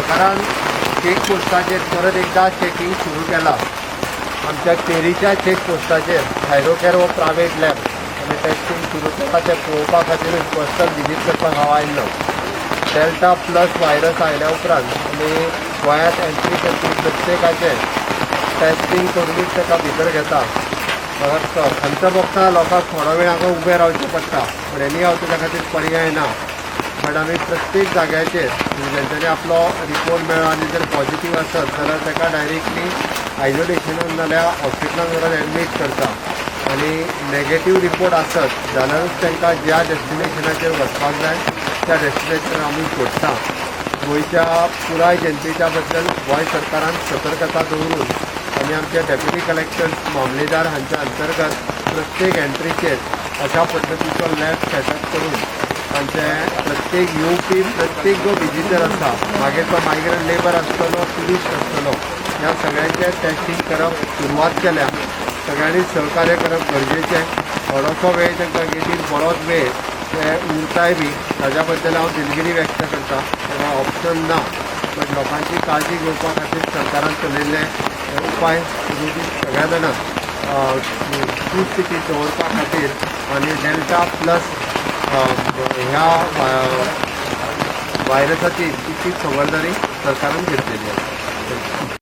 सरकारान चेक पोस्टाचेर परत एकदा चेकिंग सुरू केला. आमच्या केरीच्या चेक पोस्टाचेर थायरोकेअर हो प्रायवेट लॅब आमी टेस्टिंग सुरू केला, तें पळोवपा खातीरूच पर्सनल विजीट करपाक हांव आयिल्लो. डेल्टा प्लस व्हायरस आयल्या उपरांत आमी गोंयांत एंट्री करपी प्रत्येकाचें टेस्टिंग करुनूच ताका भितर घेता. म्हाका खंत भोगता, लोकांक थोडो वेळ हांगा उबें रावचें पडटा, पूण एनी हांव ताच्या खातीर पर्याय ना. बट आमी प्रत्येक जाग्याचेर जेंच्यांनी आपलो रिपोर्ट मेळ्ळो आनी जर पॉझिटीव आसत जाल्यार ताका डायरेक्टली आयसोलेशनान नाल्यार हॉस्पिटलान व्हरून एडमीट करता आनी नेगेटीव रिपोर्ट आसत जाल्यारूच तांकां ज्या डेस्टिनेशनाचेर वचपाक जाय त्या डेस्टिनेशनार आमी सोडटा. गोंयच्या पुराय जनतेच्या बद्दल गोंय सरकारान सतर्कता दवरून आनी आमचे डेप्युटी कलेक्टर, मामलेदार हांच्या अंतर्गत प्रत्येक एंट्रीचेर अशा पद्दतीचो लॅब सेटअप करून तांचे प्रत्येक येवपी, प्रत्येक जो विजिटर आसा, मागीर तो मायग्रंट लेबर आसतलो, ट्युरिस्ट आसतलो, ह्या सगळ्यांचें टेस्टिंग करप सुरवात केल्या. सगळ्यांनी सहकार्य करप गरजेचें. थोडोसो वेळ तांकां गेटीर बरोच वेळ ते उरताय बी, ताज्या बद्दल हांव दिलगिरी व्यक्त करता. ताका ऑप्शन ना, बट लोकांची काळजी घेवपा खातीर सरकारान चलयल्ले हे उपाय सगळ्या जाणांक सुस्थितीत दवरपा खातीर आनी डेल्टा प्लस ह्या व्हायरसाची तितकीच खबरदारी सरकारान घेतलेली आसा.